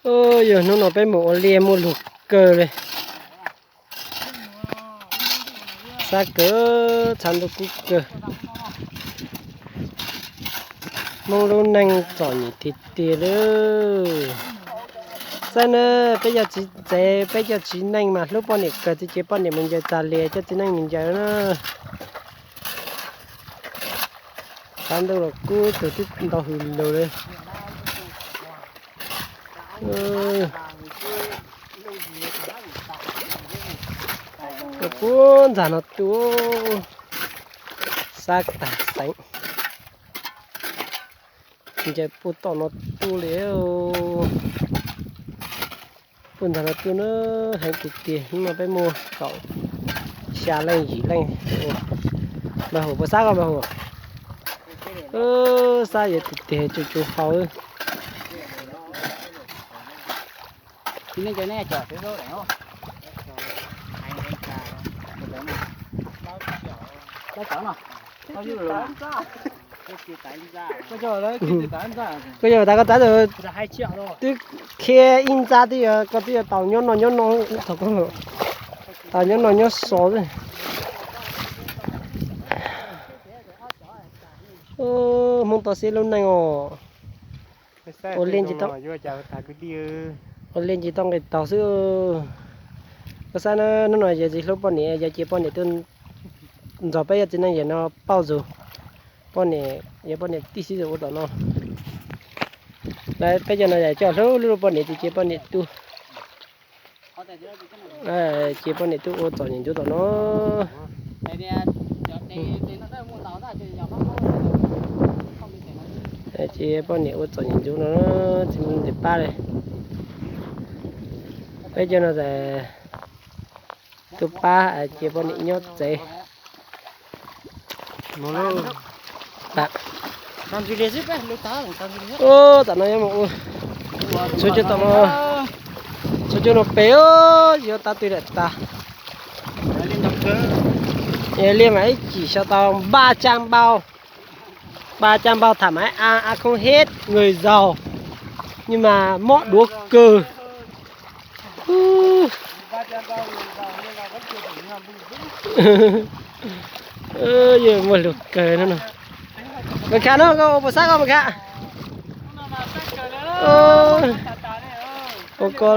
Yog hnub no peb mus ua liaj muaj luag kawg li. Xab kawg, tshav ntuj kub kawg. Hmoob lub neej txom nyem tiag tiag li. Xab na, peb cov txiv tsev, peb cov txiv neej mas hlub poj niam kawg, txiv ces poj niam mus ncaws txas lias coj txiv neej mus ncaws na. Tshav ntuj los kub, ib tug twb ntau hws lug li. Puag ntxag no tuaj, xab tag xeev, ncaws puag tom no tuaj li. Puag ntxag no tuaj na, heev tiag tiag. Hnub no peb muaj kaum xya leej yim leej. Npawg Huam puas xab koj npawg Huam? Xab yuav tiag tiag, tsuj tsuj hau. Koj yog tas koj tab twb khiav ib ntxa twb yog koj twb yuav tau nyob no nyob no, thaum koj tau nyob no nyob so xwb. Hmoob tau xiab lub neej os. Ua liaj ntsis tau, ua liaj ntsis tau nqis taug xwb. Koj xab na, hnub no yog tsis hlub poj niam, yog cia poj niam tuaj nrog peb cov txiv neej yawm no pauj zus, poj niam, yog poj niam tij xib zus ua tom no. Lawv peb cov no yog coj hlub hlub poj niam ces cia poj niam tuaj, cia poj niam tuaj ua txom nyem ntsuv tom no. Ces poj niam ua txom nyem ntsuv no, tsis muaj ntxim pab li. Peb cov no tas tuaj pab, cia poj niam nyob tsev. Tam no yuav mus ua, tshuav cov tom no, tshuav cov no pem, yuav tab twg lawm tas. Liaj mas ib chim xyov tau npa caa npau, npa caa npau tham maiv a, a khoob hej nws zaug, nws mas mob duav kawg. Yog muaj lug kawg no. Mas kha no koj ua puas xab koj mas kha. Ua ko,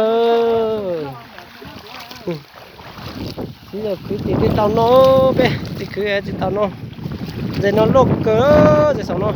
txiv yog khwv ces twb tau no, peb tsis khwv tsis tau no. Ntses no loj kawg, ntses saum no.